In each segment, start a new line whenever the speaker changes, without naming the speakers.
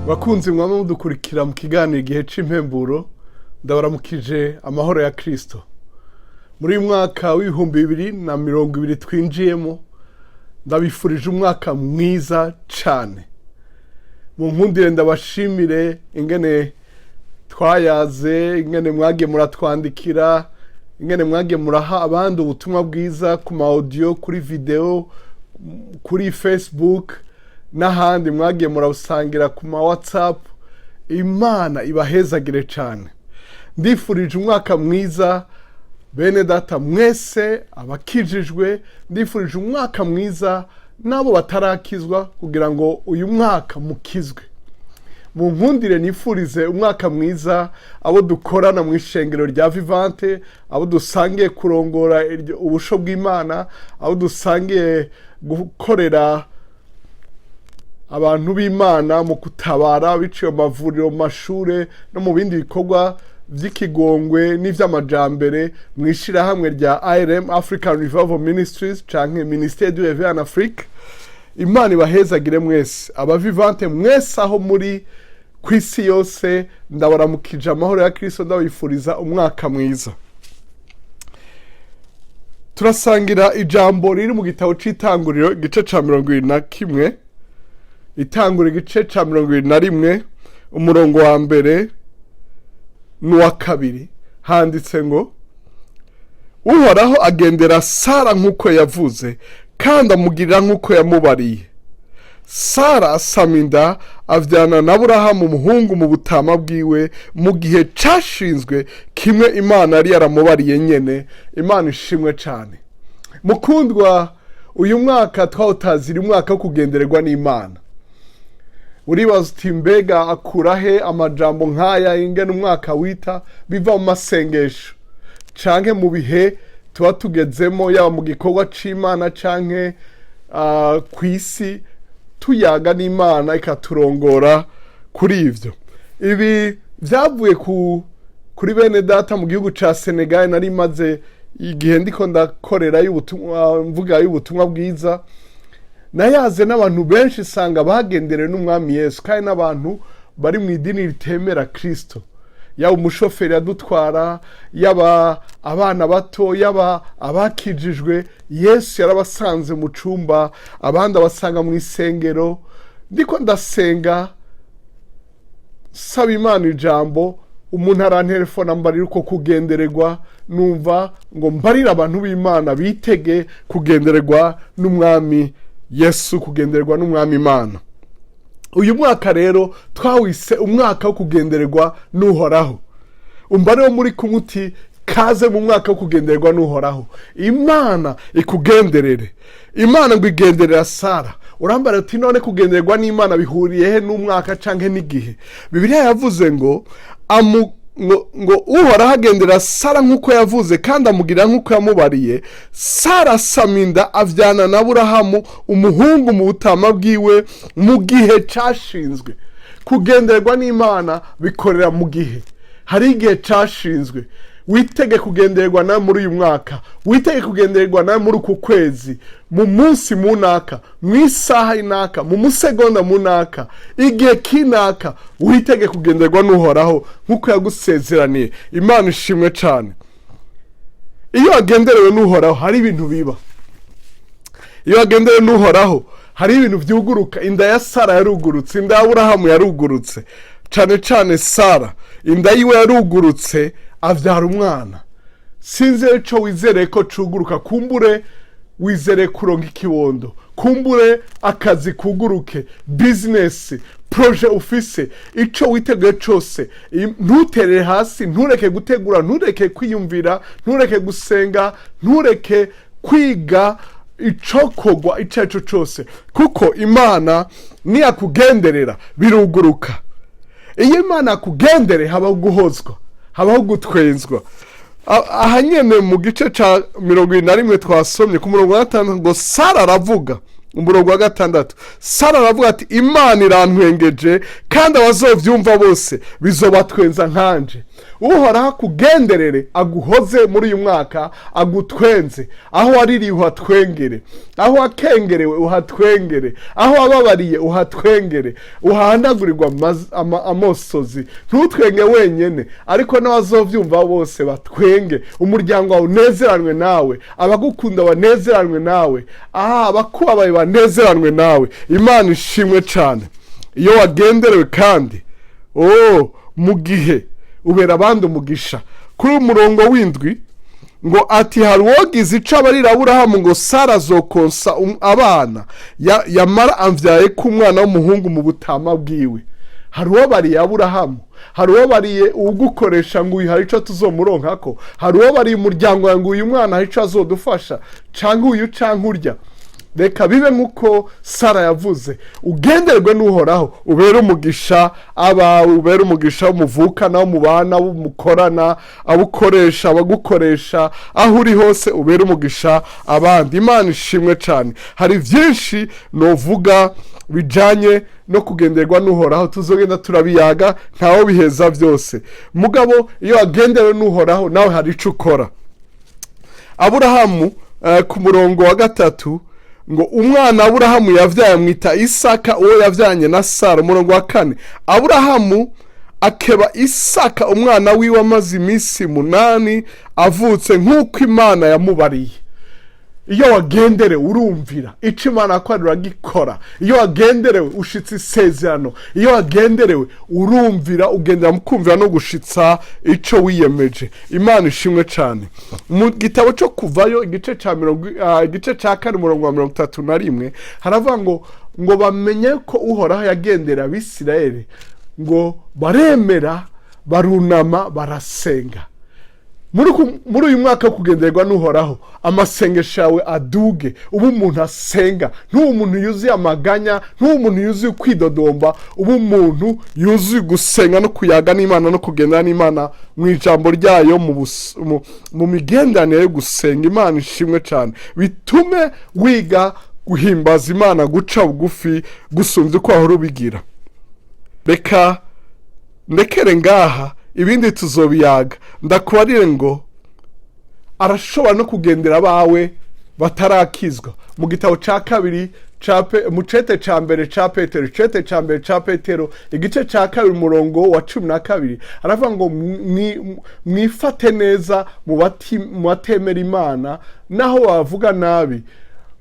Bakunzi mwama mudukurikira mu kiganiro Igihe c'Impemburo, ndabaramukije amahoro ya Kristo. Muri uyu mwaka w'2020 twinjiyemo, ndabifurije umwaka mwiza cane. Mu nkundire ndabashimire ingene twayaze, ingene mwagiye muratwandikira, ingene mwagiye muraha abandi ubutumwa bwiza ku ma audio, kuri video, kuri Facebook n'ahandi mwagiye murabusangira ku ma WhatsApp. Imana ibahezagire cane. Ndifurije umwaka mwiza bene data mwese abakijijwe, ndifurije umwaka mwiza n'abo batarakizwa kugira ngo uyu mwaka mukizwe. Mu nkundire nifurize umwaka mwiza abo dukorana mu ishengero rya Vivante, abo dusangiye kurongora ubusho bw'Imana, abo dusangiye gukorera abantu b'Imana mu gutabara biciye mu mavuriro, mu mashure no mu bindi bikorwa vy'ikigongwe n'ivy'amajambere mu ishirahamwe rya ARM, African Revival Ministries, canke Ministère du Réveil en Afrique. Imana ibahezagire mwese. Abavivante mwese aho muri ku isi yose, ndabaramukije amahoro ya Kristo, ndabifuriza umwaka mwiza. Turasangira ijambo riri mu gitabo c'Itanguriro, igice ca 21. Itanguriro igice ca 21, umurongo wa mbere n'uwa kabiri, handitse ngo: "Uhoraho agendera Sara nk'uko yavuze, kandi amugirira nk'uko yamubariye. Sara asama inda, avyana na Aburahamu umuhungu mu butama bwiwe, mu gihe cashinzwe kimwe Imana yari yaramubariye nyene." Imana ishimwe cane. Mukundwa, uyu mwaka twawutazira umwaka wo kugendererwa n'Imana. Uribaza uti: "Mbega akura he amajambo nk'aya, ingene umwaka wita?" Biva mu masengesho canke mu bihe tuba tugezemo, yaba mu gikorwa c'Imana canke ku isi, tuyaga n'Imana ikaturongora kuri ivyo. Ibi vyavuye kuri bene data mu gihugu ca Senegal. Nari maze igihe ndiko ndakorera y'ubutumwa, mvuga y'ubutumwa bwiza. Nayaze n'abantu benshi, usanga bagenderewe n'Umwami Yesu, kandi n'abantu bari mu idini ritemera Kristo. Yaba umushoferi yadutwara, yaba abana bato, yaba abakijijwe, Yesu yarabasanze mu cumba, abandi abasanga mu isengero. Ndiko ndasenga saba Imana ijambo, umuntu arantelefona mbarira uko kugendererwa. Numva ngo mbarire abantu b'Imana bitege kugendererwa n'Umwami Yesu, kugendererwa n'Umwami Imana. Uyu mwaka rero twawise umwaka wo kugendererwa n'Uhoraho. Umbare wo muri kumwe uti: "Kaze mu mwaka wo kugendererwa n'Uhoraho, Imana ikugenderere." Imana ngo igenderera Sara. Urambara uti: "None kugendererwa n'Imana bihuriye he n'umwaka canke n'igihe?" Bibiliya yavuze ngo amu ngo Uhoraho agendera Sara nk'uko yavuze, kandi amugirira nk'uko yamubariye. Sara asama inda, avyana na Aburahamu umuhungu mu butama bwiwe, mu gihe cashinzwe. Kugendererwa n'Imana bikorera mu gihe, hari igihe cashinzwe. Witege kugendererwa nawe muri uyu mwaka, witege kugendererwa nawe muri uku kwezi, mu munsi munaka, mu isaha inaka, mu musegonda munaka, igihe kinaka. Witege kugendererwa n'Uhoraho nk'uko yagusezeraniye. Imana ishimwe cane. Iyo wagenderewe n'Uhoraho hari ibintu biba. Iyo wagenderewe n'Uhoraho hari ibintu vyuguruka. Inda ya Sara yarugurutse, inda ya Aburahamu yarugurutse, cane cane Sara inda yiwe yarugurutse, avyara umwana. Sinzi ico wizereye ko cuguruka. Kumbure wizereye kuronka ikibondo, kumbure akazi kuguruke, business projet ufise, ico witeguye cose. Ntuterere hasi, ntureke gutegura, ntureke kwiyumvira, ntureke gusenga, ntureke kwiga icokogwa ico ari cyo cose, kuko Imana niyakugenderera biruguruka. Iyo Imana yakugendereye habaho guhozwa, habaho gutwenzwa. Aha nyene mu gice ca 21 twasomye, ku murongo wa gatandatu, ngo Sara aravuga, umurongo wa gatandatu, Sara aravuga ati: "Imana irantwengeje, kandi abazovyumva bose bizobatwenza nkanje." Uhoraho akugenderere, aguhoze muri uyu mwaka, agutwenze. Aho waririye uhatwengere, aho wakengerewe uhatwengere, aho wababariye uhatwengere, uhanagurirwa amosozi. Ntutwenge wenyene, ariko n'abazovyumva bose batwenge. Umuryango wawe unezeranwe nawe, abagukunda banezeranwe nawe, abakubabaye banezeranwe nawe. Imana ishimwe cane. Iyo wagenderewe kandi, oh, mu gihe ubera abandi umugisha. Kuri uyu murongo w'indwi ngo ati: "Hari uwogize ico abarira Aburahamu ngo Sara azokonsa abana yamara amvyaye ko umwana w'umuhungu mu butama bwiwe?" Hari uwo bariye Aburahamu, hari uwo bariye uwugukoresha ngo uyu hari ico tuzomuronkako, hari uwo bariye umuryango wawe ngo uyu mwana hari ico azodufasha, canke uyu canke urya. Reka bibe nk'uko Sara yavuze. Ugenderwe n'Uhoraho, ubere umugisha abawe, ubere umugisha muvukana, wo mubana, abo mukorana, abo ukoresha, abagukoresha, aho uri hose ubere umugisha abandi. Imana ishimwe cyane. Hari byinshi novuga bijanye no kugenderwa n'Uhoraho, tuzogenda turabiyaga, ntawo biheza byose. Mugabo iyo wagendewe n'Uhoraho, nawe hari ico ukora. Aburahamu, ku murongo wa 3 ngo: "Umwana Aburahamu yavyaye amwita Isaka, uwo yavyanye na Sara." Umurongo wa 4: "Aburahamu akeba Isaka umwana wiwe amaze iminsi 8 avutse, nk'uko Imana yamubariye." Iyo wagenderewe urumvira icyo Imana yakorera, uragikora. Iyo wagenderewe ushitsa isezerano. Iyo wagenderewe urumvira, ugendera mu kumvira no gushitsa icyo wiyemeje. Imana ishimwe cyane. Mu gitabo cyo Kuvayo, igice cya 4, umurongo wa 31, haravuga ngo bamenye ko Uhoraho yagendera Abisirayeli, ngo baremera, barunama, barasenga. Muri uyu mwaka wo kugenderwa n'Uhoraho, amasengesho yawe aduge, ube umuntu asenga, ntube umuntu yuzuye amaganya, ntube umuntu yuzuye kwidodomba, ube umuntu yuzuye gusenga no kuyaga n'Imana no kugendana n'Imana mu ijambo ryayo, mu migenderanire yo gusenga. Imana ishimwe cyane. Bitume wiga guhimbaza Imana, guca bugufi gusumbya uko wahora ubigira. Reka ndekere ngaha, ibindi tuzobiyaga. Ndakubarire ngo arashobora no kugendera abawe batarakizwa. Mu gitabo cya kabiri mu cete ca mbere ca Petero, icete ca mbere ca Petero, igice ca 2, umurongo wa 12, aravuga ngo: "Mwifate neza mu batemera Imana, naho bavuga nabi,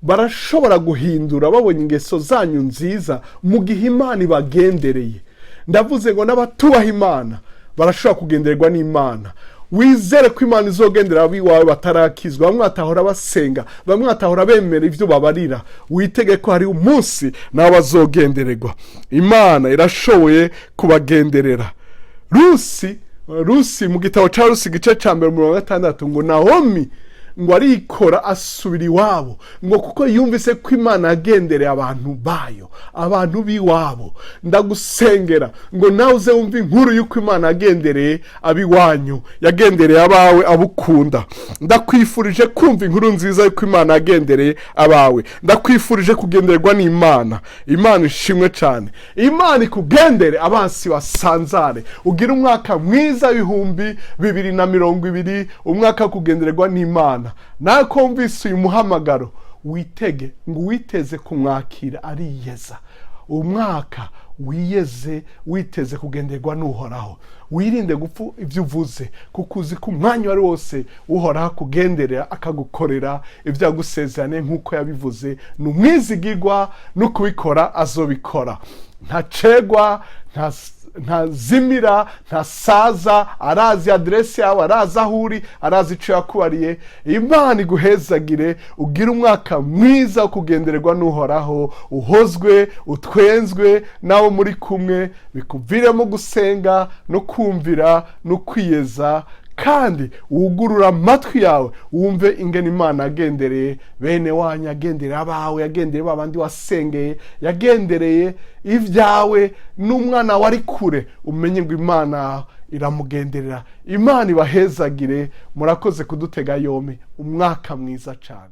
barashobora guhindura babonye ingeso zanyu nziza mu gihe Imana ibagendereye." Ndavuze ngo n'abatubaha Imana barashobora kugendererwa n'Imana. Wizere ko Imana izogendera abiwawe batarakizwa, bamwe batahora basenga, bamwe batahora bemera ibyo babarira. Witege ko hari umunsi nawe bazogendererwa. Imana irashoboye kubagenderera. Rusi, mu gitabo cya Rusi, igice cya 1, 60, ngo Nawomi ngo arikora asubira iwabo, ngo kuko yumvise ko Imana yagendereye abantu bayo, abantu b'iwabo. Ndagusengera ngo nawe uze wumve inkuru y'uko Imana yagendereye ab'iwanyu, yagendereye abawe, abukunda. Ndakwifurije kumva inkuru nziza y'uko Imana yagendereye abawe. Ndakwifurije kugendererwa n'Imana. Imana ishimwe cyane. Imana ikugendere, abansi basanzare. Ugire umwaka mwiza 2020, umwaka wo kugendererwa n'Imana. Nawe ko wumvise uyu muhamagaro, witege ngo uwiteze kumwakira ariyeza. Umwaka wiyeze, witeze kugenderwa n'Uhoraho. Wirinde gupfa ibyo uvuze, kuko uzi ko umwanya uwo ari wose Uhoraho akugenderera, akagukorera ibyo yagusezerane nk'uko yabivuze. Ni umwizigirwa, no kubikora azobikora. Ntacegwa, ntazimira, ntasaza. Arazi aderesi yawe, arazi aho uri, arazi icyo yakubariye. Imana iguhezagire, ugire umwaka mwiza wo kugendererwa n'Uhoraho, uhozwe, utwenzwe n'abo muri kumwe, bikuviremo gusenga no kumvira no kwiyeza. Kandi wugurura amatwi yawe wumve ingene Imana yagendereye bene wanyu, yagendereye abawe, yagendereye ba bandi wasengeye, yagendereye ibyawe. N'umwana wari kure, umenye ngo Imana iramugenderera. Imana ibahezagire. Murakoze kudutega yombi. Umwaka mwiza cyane.